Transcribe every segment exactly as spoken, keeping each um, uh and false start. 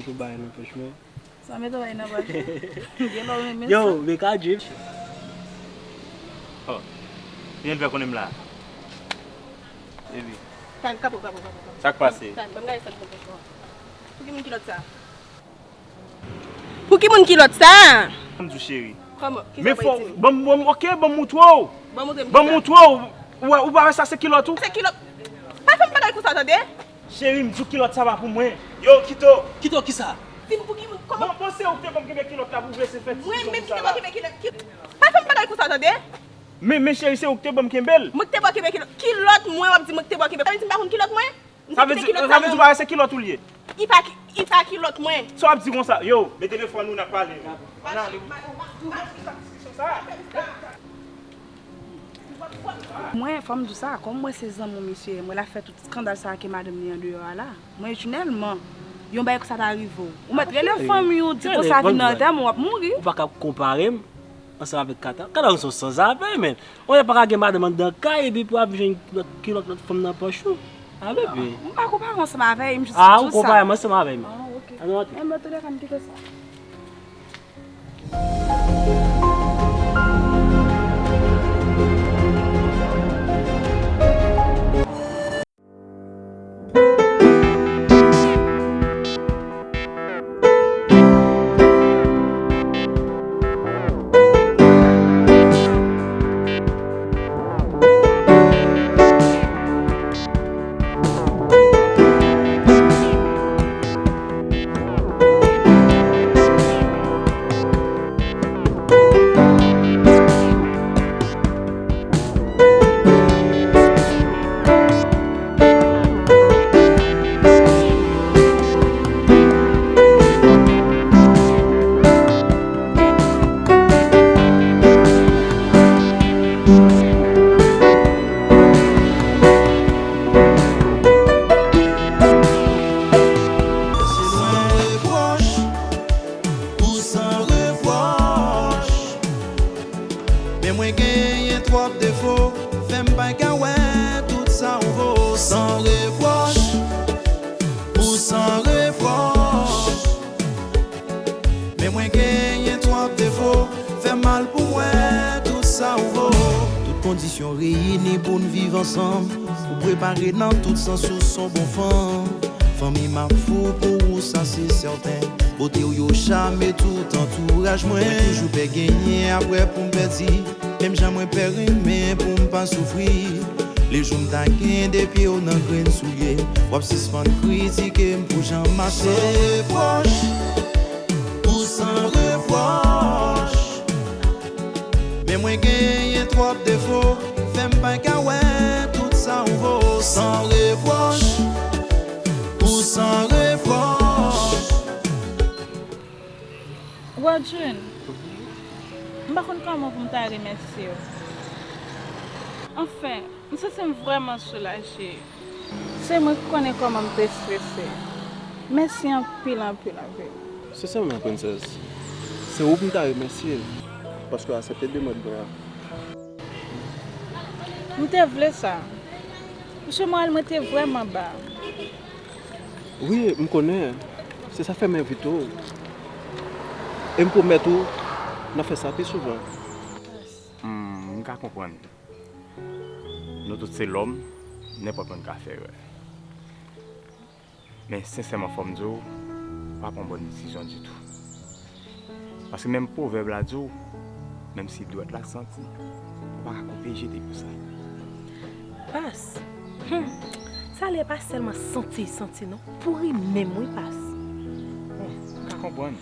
Ou bay nan poch mwen. Sa mete w bay nan poch mwen? Gen lè w renmen sa. Yo, men ka drip. Oh. Kijan l fè konnen m la? Epi. Tan, kapo, kapo, kapo, kapo. Sa k pase? Tan, ban m gade sa nan poch mwen. Pou ki moun kilòt sa? Pou ki moun kilòt sa? Ban m di w cheri. Kòman? Men fò, ban m, ban m, ok, ban m moutre w. Ban m moutre m kisa? Ban m moutre w. Ou wè, ou pa wè sa se kilòt ou? Se kilòt. Pa fè m bagay konsa, tande? Cheri, m di w kilòt sa pa pou mwen. Yo, kite w. Kite w kisa? Di m pou ki moun, kòman? Bon, bon, se ou ki te ban m kenbe kilòt la pou w vle se fè ti fis konsa la. Mwen menm ki te ban w kenbe kilòt? Pa fè m bagay konsa, tande? Men, men cheri, se ou ki te ban m kenbe l. Mwen ki te ban w kenbe kilòt? Kilòt mwen, w ap di mwen ki te ban w kenbe. Sa vle di m pa konn kilòt mwen? Sa vle di, sa vle di w pa wè se kilòt ou l ye? I pa ki, i pa kilòt mwen. Sa w ap di konsa? Yo, men telefòn ou n ap pale. Ann ale wi. Mwen, fò m di w sa, kòm mwen se zanmi w misye, mwen la fè tout eskandal sa ke madanm li andeyò a la. Mwen, jenèman, yon bagay konsa ta rive w. Ou mèt rele fanmi w, di konsa vin nan antèman w, w ap mouri. Ou pa ka konpare m ansanm avèk Kata. Kata se yon sanzave, men. Yon nèg pa ka gen madanm anndan kay epi pou ap jwenn lòt, kilòt lòt fanm nan pòch ou. A, bebe. M pa konpare w ansanm avè l, m jis di w sa. A, ou konpare m ansanm avè l. A, ok. Ann antre. Enben, antouka, m kite sa. Ou san repwòch. Men mwen genyen twòp defo, fè m pa ka wè tout sa ou vo. San repwòch, ou san repwòch. Men mwen genyen twòp defo, fè mal pou mwen tout sa ou vo. Tout kondisyon reyini pou n viv ansanm. Ou prepare nan tout sans, ou s on bon fanm. Fanmi m ap fou pou ou, sa se sèten. Bote w yo chame tout antouraj mwen. Mwen toujou pè genyen apre pou m pèdi. Menm jan mwen pè renmen pou m pa soufri. Le jou m ta gen de pye w nan grenn soulye, w ap sispann kritike m pou jan m mache. San repwòch, ou san repwòch. Men mwen genyen twòp defo, fè m pa ka wè tout sa ou vo. San repwòch, ou san repwòch. Rodjun, m pa konn kòman pou m ta remèsye w. Anfen, m santi m vrèman soulaje. Se mwen ki konnen kòman m te estrese. Mèsi anpil, anpil, anpil. Sensèman, Princess, se ou pou m ta remèsye, paske w aksepte demande mwen an. M te vle sa. Paske moral mwen te vrèman ba. Wi, m konnen. Se sa fè m envite w. E m pwomèt ou, n ap fè sa pi souvan. Hmm, m ka konprann. Nou tout se lòm, nenpòt moun ka fè erè. Men sensèman, fò m di w, ou pa pran bòn desizyon ditou. Paske menm pwovèb la di w, menm si dwèt la santi, ou pa ka koupe jete pou sa. Pas. Hmm. Salye pa sèlman santi, santi non. Pouri menm wi, Pas. Bon, m ka konprann.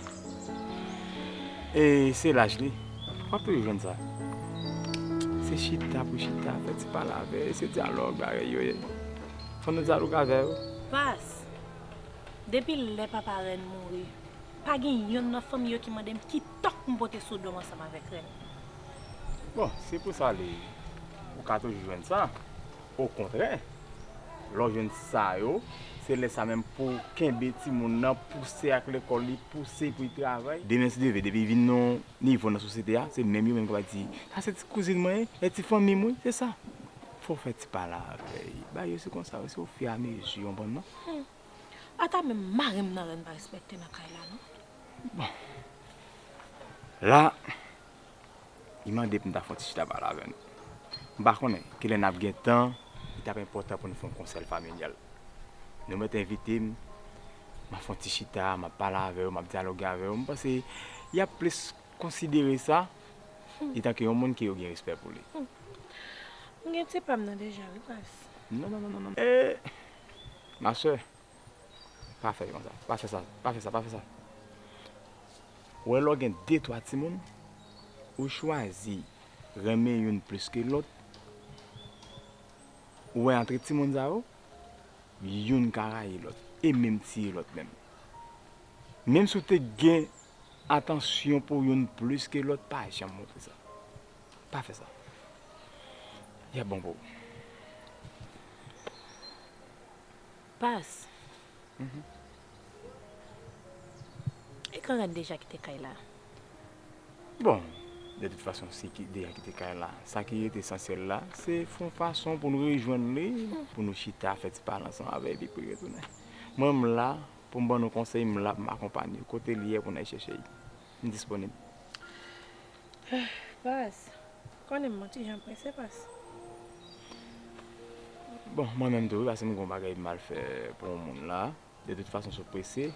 E se laj li. W ap toujou jwenn sa. Se chita pou chita, fè ti pale avè, se dyalòg, bagay yo ye. Fò nou dyaloge avè yo. Pas. Depi lè papa Rèn mouri, pa gen yonn nan fanmi yo ki mande m ki tòk pou m pote sou do m ansanm avèk Rèn. Bon, se pou sa li, ou ka toujou jwenn sa. Okontrè, lè w jwenn sa yo, se lè sa menm pou w kenbe timoun nan, pouse ak lekòl li, pouse pou l travay. Demen si Dye vle, depi l vin nan yon nivo nan sosyete a, se menm yo menm k ap di, "Sa se ti kouzin mwen ye, e ti fanmi m wi, se sa." Fò w fè ti pale avè l. Bagay yo se konsa, se ofiramezi, w konprann non? Hmm. Ata menm mari m nan rèn pa respekte nan kay la non. Bon. La, li mande pou m ta fè yon ti chita pale avè nou. M pa konnen kilè n ap gen tan, li t ap enpòtan pou nou fè yon konsèy familyal. Nou mèt envite m, m ap fè yon ti chita, m ap pale avè yo, m ap dyaloge avè yo. M panse y ap plis konsidere sa etanke yon moun ke yo gen respè pou li. M gen ti pa m nan deja wi, Pas. Non, non, non, non, non. Eh, ma sè, pa fè konsa. Pa fè sa, pa fè sa, pa fè sa. Ou wè lè w gen de twa timoun, ou chwazi renmen youn plis ke lòt, ou wè antre timoun sa yo, youn ka rayi lòt, e menm tiye lòt menm. Menm si w te gen atansyon pou youn plis ke lòt, pa janm montre sa. Pa fè sa. Y ap bon pou ou. Pas. Mhm. E kan rèn deja kite kay la? Bon, de tout fason, si ki deja kite kay la, sa ki rete esansyèl la, se fè yon fason pou nou rejwenn li, pou nou chita, fè ti pale ansanm avè l, epi pou l retounen. Mwen, m la pou m ban nou konsèy, m la pou m akonpanye l. Kote l ye pou n al chèche l. M disponib. Pas, konnen m yon ti jan prese, Pas. Bon, mwen menm tou wi, paske m gen yon bagay pou m al fè pou yon moun la. De tout fason, si w prese,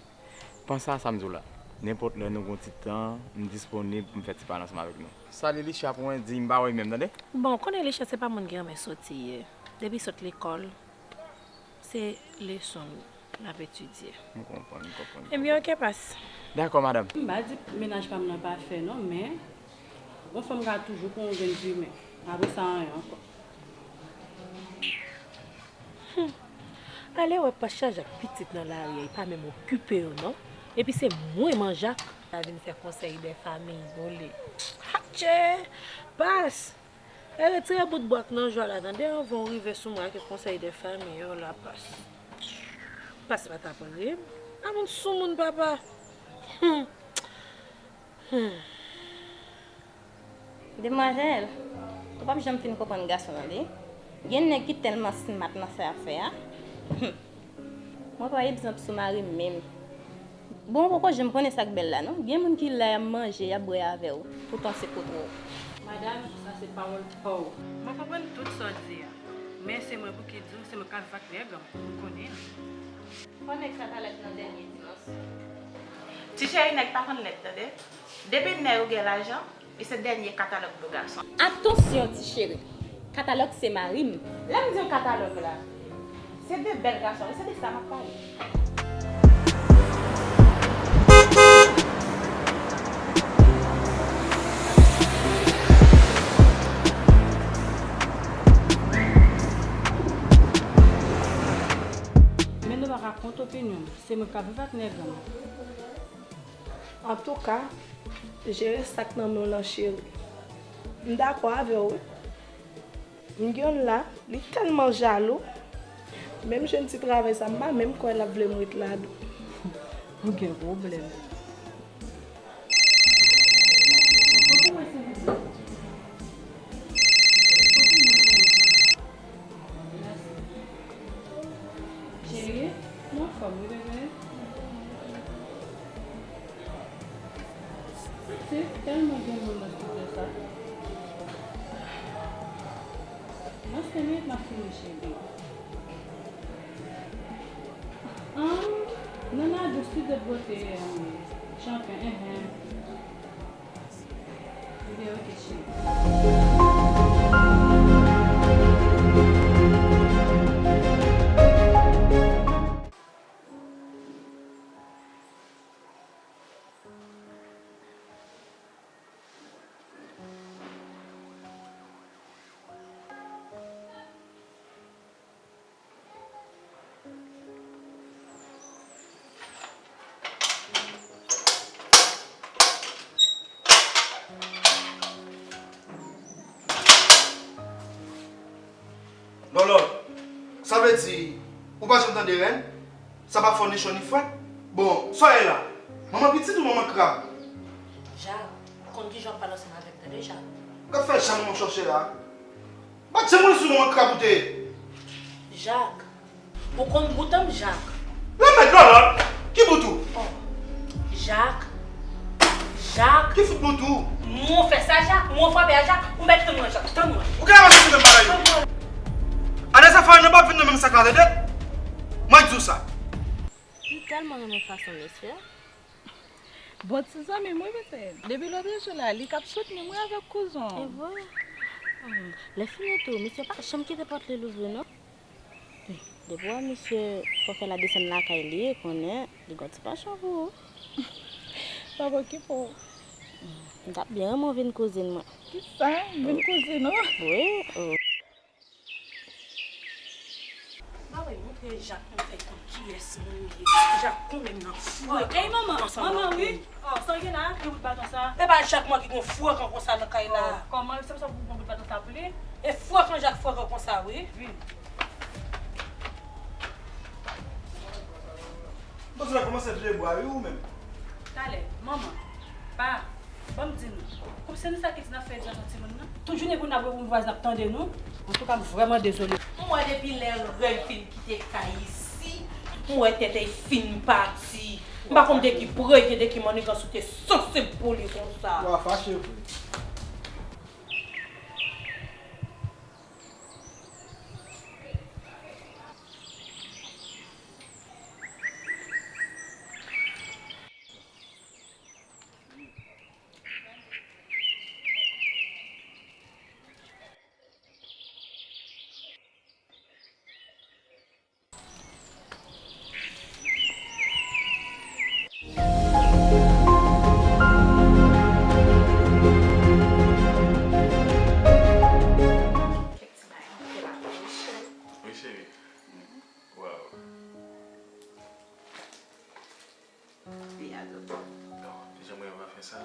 panse a sa m di w la. Nenpòt lè nou gen yon ti tan, m disponib pou m fè ti pale ansanm avèk nou. Salye Lisha pou mwen, di m pa wè l menm, tande? Bon, konnen Lisha se pa moun ki renmen soti ye. Depi sot lekòl, se leson l ap etidye. M konprann, m konprann, m konprann. Ebyen, oke, Pas. Dakò, madanm. M pa di mennaj pa m nan pafè non, men yon fanm ka toujou pran yon grenn dimen. Apre sa, anyen ankò. Hmm. Ale wè Pas chaje ak pitit nan lari a, li pa menm okipe yo non. Epi se mwen manjak. La vin fè konsèy de fanmi pou li. Atchè! Pas! E retire bout bwa k nan jwa la tande anvan w rive sou mwen ak konsèy de fanmi yo la, Pas. Pas pa t ap ri m. A moun soumoun papa. Hmm. Hmm. Demwazèl, ou p ap janm fin konprann gason tande. Gen nèg ki tèlman smat nan sa y ap fè a. Hmm. Mwen pa egzanp sou mari m menm. Bon, ou poko janm konnen sa k bèl la non. Gen moun ki la y ap manje, y ap bwè avè w, poutan se potro w. Madanm, sa se pawòl pa w. Mwen konprann tout sa w di a. Men se mwen pou ki di w, se mwen k ap viv ak nèg an, ou konnen. Fò nèg sa ta lèd nan dènye dimansyon. Ti cheri, nèg pa konn lèd tande. Depi nèg ou gen lajan, li se dènye katalòg pou gason. Atansyon ti cheri, katalòg se mari m. Lè m di w katalòg la, se de bèl gason wi, se de sa m ap pale. Men nou pa ka kont opinyon m, se mwen k ap viv ak nèg an. Antouka, jere sa k nan men w lan cheri. M dakò avè w wi. M gen youn la, li tèlman jalou. Menm jwenn ti travay sa, m pa menm kwè l ap vle m ret ladan. Ou gen pwoblèm. Cheri, m anfòm wi bebe. Pitit, tèlman gen moun nan tout lè sa. Nan senk minit m ap fini cheri. Ahn, Nana dous, tout de bote, ahn, chanpyon, enhen. Ebyen, oke, cheri. Lòlò, sa vle di ou pa janm tande rèn? Sa pa fò ni cho ni fwèt? Bon, sa w ye la? Manman pitit ou manman krab? Jak, ou konn kijan w ap pale ansanm avè m tande, Jak. Gad fè jan manman w chòche la. Bat jan moun sou manman krab ou te ye. Jak, ou konn bouton m, Jak. Lanmè Lòlòt, ki bout ou? Oh. Jak. Jak. Ki fout bout ou? Mwen fè sa, Jak. Mwen frape a, Jak. Ou mèt tann mwen, Jak. Tann mwen. Ou gen la mache sou menm bagay yo. Tann mwen. Ann Zafarin nan p ap vin nan menm sak la, tande? Mwen di w sa. Li tèlman renmen fason mesye. Bon ti zanmi m wi, mesye. Depi lòt jou la, li k ap soutni mwen avèk kouzon. E vre? Hmm. Lè fini tou, misye pa janm kite pòt li louvri, non. Depi w wè misye fòkè la desann lakay li, konnen li gon ti pansyon pou ou. Pa okipe w. M t ap byen renmen w vin kouzin mwen. Kisa? Vin kouzin ou? Wi. Ba mwen montre Jak pou m fè konn kiyès moun li ye. Jak konn menm nan fwa. Ey, manman, manman, wi. Oh, sa w gen la? Ki bout baton sa? E pa Jak mwen ki gon fwakan konsa nan kay la. Oh, kòman se sa pou pran bout baton sa pou li? E fwakan Jak fwakan konsa, wi. Vin. Bon, se la kòmanse vye bwa, wi, ou menm. Talè, manman, pa, ban m di nou. Kòm se nou sa ki di n ap fè edikasyon timoun nan. Tout jounen pou n ap wè pou vwazin ap tande nou. Antouka, m vrèman dezole. M wè depi lè Rèn fin kite kay isi, m wè tèt li fin pati. M pa konn de ki pre, de ki mannigans ou te sansib pou li konsa. Wa fache vre. Wi, cheri. Waw. Li a do. Non, deja mwen pa fè sa.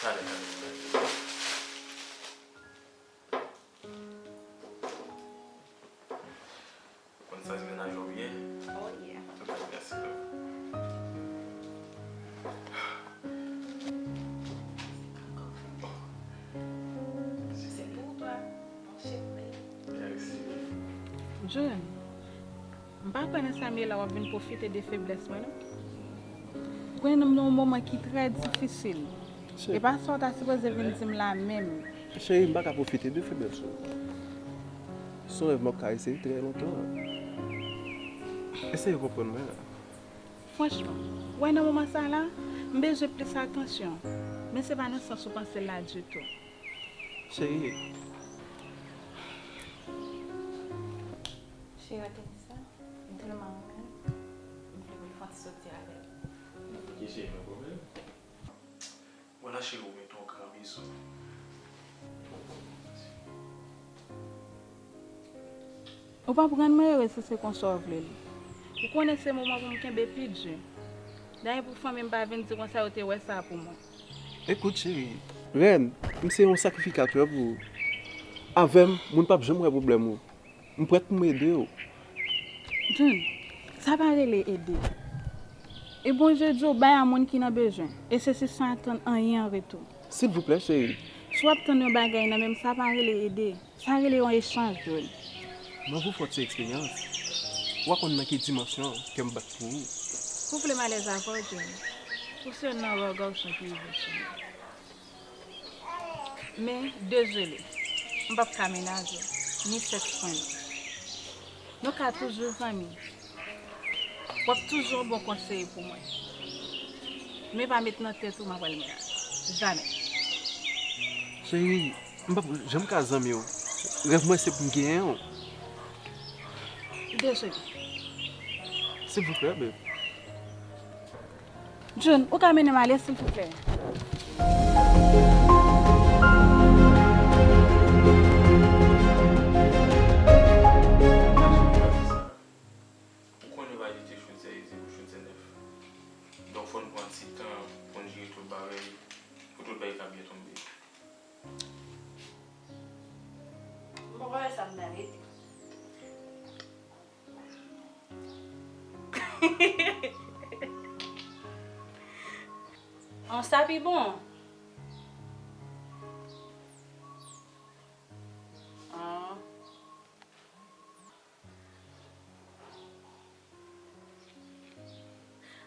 Talè, talè, talè. Konn sa se mennaj ou byen? Oh, yeah. Antouka, mèsi, love. Se pou ou, twa, mon cheri. Mèsi. Jun, m pa kwè nan sa m ye la w ap vin pwofite de feblès mwen, non. Ou konnen nou nan yon moman ki trè difisil. Cheri. E pa sa w ta sipoze vin di m la menm. Cheri, m pa ka pwofite de feblès ou. Se yon rèv m ap karese trè lontan. Eseye konprann mwen. Franchman, w wè nan moman sa la, m bezwen plis atansyon. Men se pa nan sans ou panse l la ditou. Cheri. Cheri, w te di sa? M tèlman renmen l. M vle pou l fè yon ti soti avè l. Ok, cheri, no problem. Bon, la, cheri, ou mete yon gran bizou. Ou p ap rann mwen ere si se konsa w vle l. Ou konnen se moman pou m kenbe pi di. Dayè pou fanmi m pa vin di konsa yo te wè sa pou mwen. Ekout, cheri. Rèn, m se yon sakrifikatè pou ou. Avè m, moun p ap janm wè pwoblèm ou. M prèt pou m ede w. Jun, sa pa rele ede. E Bondye di w bay a moun ki nan bezwen, e se si san atann anyen an retou. Silvouplè, cheri. Si w ap tann yon bagay nan men m, sa pa rele ede. Sa rele yon echanj, Jun. Mwen pou fòt se eksperyans. W a konn nan ki dimansyon kè m bat pou ou. Ou vle m alèz avè w, Jun. Ou se youn nan rare gason ki rive sou mwen. Men, dezole, m p ap ka menaje w, ni sèks fren nou. Nou ka toujou zanmi. W ap toujou yon bon konseye pou mwen. Men pa met nan tèt ou m ap pral menaje w. Jamè. Cheri, m p ap janm ka zanmi w. Rèv mwen se pou m genyen w. Dezole. Silvouplè, babe. Jun, ou ka mennen m ale, silvouplè? Ou konnen yo pa jete chofè isit pou chofè nèf. Donk, fò n pran ti tan pou n jere tout bagay, pou tout bagay ka byen tonbe. M poko wè sa m ta rete. An, sa pi bon. An.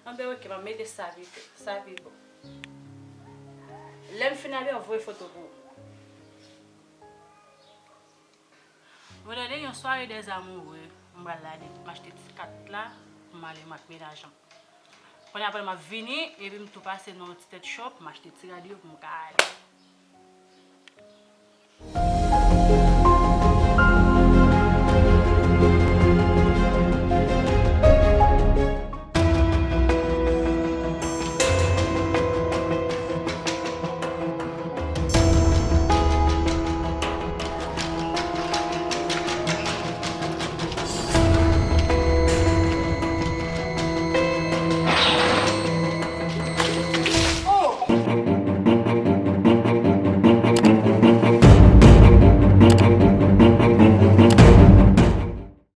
Anben, oke, m ap mete sa pito. Sa pi bon. Lè m fin ale, m ap voye foto pou ou. Mwen tande yon sware dèzamoure, m pral la, m achte ti kat la, pou m ale, m ak menaj an. Kounye a apre m ap vini, epi m tou pase nan yon ti tèt shop, m achte ti rad yo pou m ka ale.